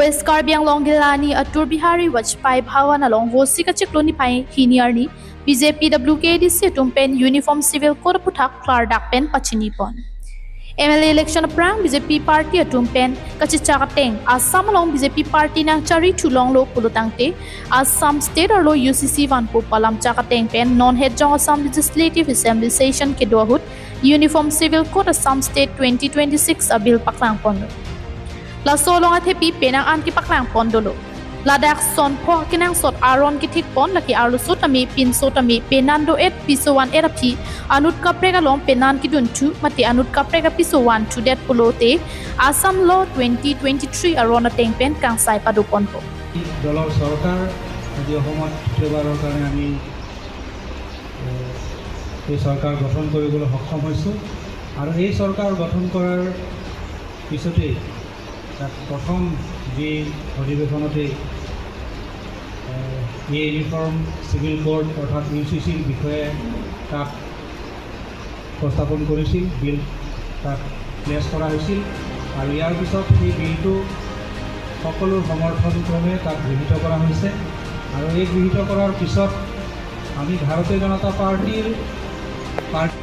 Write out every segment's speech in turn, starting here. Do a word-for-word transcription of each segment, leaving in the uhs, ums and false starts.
West Karbi Anglong Gilani Atal Bihari Vajpayee Bhawan along Vosik achiklo niphai hini arni B J P W K A D C atum pen Uniform Civil Code aphuthak klardak pen pachini pon. M L A election aphrang B J P party atum pen kachechak ateng Assam along B J P party nangchari thulonglo pulo tangte Assam state arlo U C C vanpo pu alam chak ateng pen non het jong Assam Legislative Assembly session kedo ahut Uniform Civil Code Assam State twenty twenty-six a bill paklang ponlo. Laso along athepi penang an kepaklang pon dolo. Ladak son pho kenangsot aron kethik pon lake arloso tame pinso tame penan do-et piso van-et aphi anut kaprek along penan kedunthu mate anut kaprek apiso vanthudet pulote Assam Law twenty twenty-three aron ateng pen kangsai pado ponpo. দলৰ চৰকাৰ আজি অসমত তৃতীয়বাৰৰ কাৰণে আমি এ, এই চৰকাৰ গঠন কৰিবলৈ সক্ষম হৈছোঁ আৰু এই চৰকাৰ গঠন কৰাৰ পিছতেই তাত প্ৰথম যি অধিৱেশনতেই এ, এই ইউনিফৰ্ম চিভিল কোড অৰ্থাৎ ইউ চি চিৰ বিষয়ে তাত উপস্থাপন কৰিছিল, বিল তাত প্লেচ কৰা হৈছিল আৰু ইয়াৰ পিছত সেই বিলটো সকলো সমৰ্থন ক্ৰমে তাত গৃহীত কৰা হৈছে আৰু এই গৃহীত কৰাৰ পিছত আমি ভাৰতীয় জনতা পাৰ্টিৰ party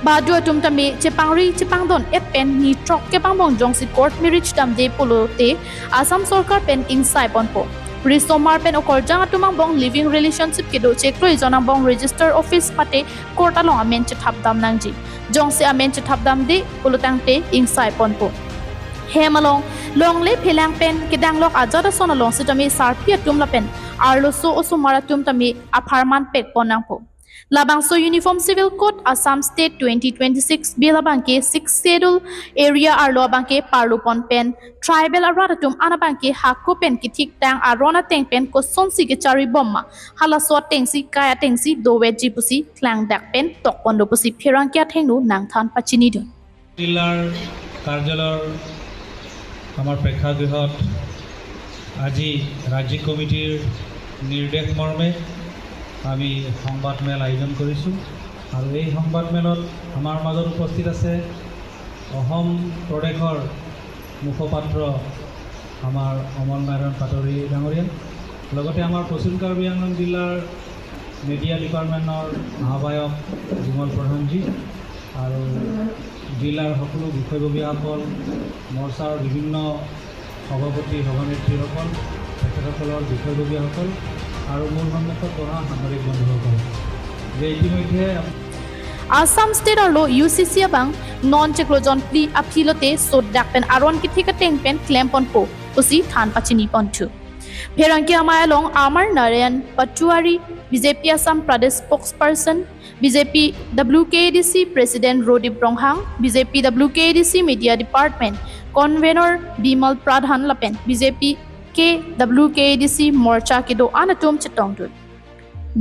Badu atum tame chepangri chepangdon-et pen ni throk kepangbong jongsi court marriage damde pulote Assam sorkar pen ingsai ponpo. Risomar pen okorjang atum angbong living relationship kedo chiklo ejon angbong register office mate court along amen chethap dam nangji. Jongsi amen chethap damde pulo tangte ingsai ponpo. Hem along longle phelang pen kedanglok ajat ason along sitame sarpi atum lapen arloso osomar atum tame apharman pek pon nangpo. Labangso Uniform Civil Code Assam State twenty twenty-six bill abangke Sixth Schedule area arlo abangke parlo pon pen tribal arat atum an abangke hako pen kethik tang aron ateng pen kosonsi kechari bomma halaso atengsi kai atengsi dovetji pusi klangdak pen tok ponlo pusi pherangke athengno nangthan pachinidun. জিলাৰ কাৰ্যালয়ৰ আমাৰ প্ৰেক্ষাগৃহত আজি ৰাজ্যিক কমিটিৰ নিৰ্দেশ মৰ্মে আমি সংবাদমেল আয়োজন কৰিছোঁ আৰু এই সংবাদমেলত আমাৰ মাজত উপস্থিত আছে অসম প্ৰদেশৰ মুখপাত্ৰ আমাৰ অমল নাৰায়ণ পাটোৱাৰী ডাঙৰীয়া, লগতে আমাৰ পশ্চিম কাৰ্বি আংলং জিলাৰ মিডিয়া ডিপাৰ্টমেণ্টৰ আহ্বায়ক বিমল প্ৰধানজী আৰু জিলাৰ সকলো বিষয়ববীয়াসকল, মৰ্চাৰ বিভিন্ন সভাপতি সভানেত্ৰীসকল, তেখেতসকলৰ বিষয়ববীয়াসকল আৰু মোৰ সন্মুখত বহা সাংবাদিক বন্ধুসকল, যে ইতিমধ্যে Assam State arlo U C C abang non chiklo jon phli aphi lote sot dak pen aron kethik ateng pen klem ponpo pusi than pachini ponthu. Pherangke amei along Amar Narayan Patwari, B J P Assam Pradesh Spokesperson, B J P W K A D C President Rodip Ronghang, B J P W K A D C Media Department Convener Bimal Pradhan lapen B J P K W K A D C Morcha kedo an atum chetongdun.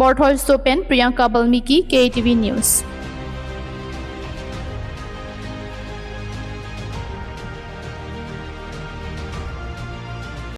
Borthol Sopen, Priyanka Balmiki, K T V News.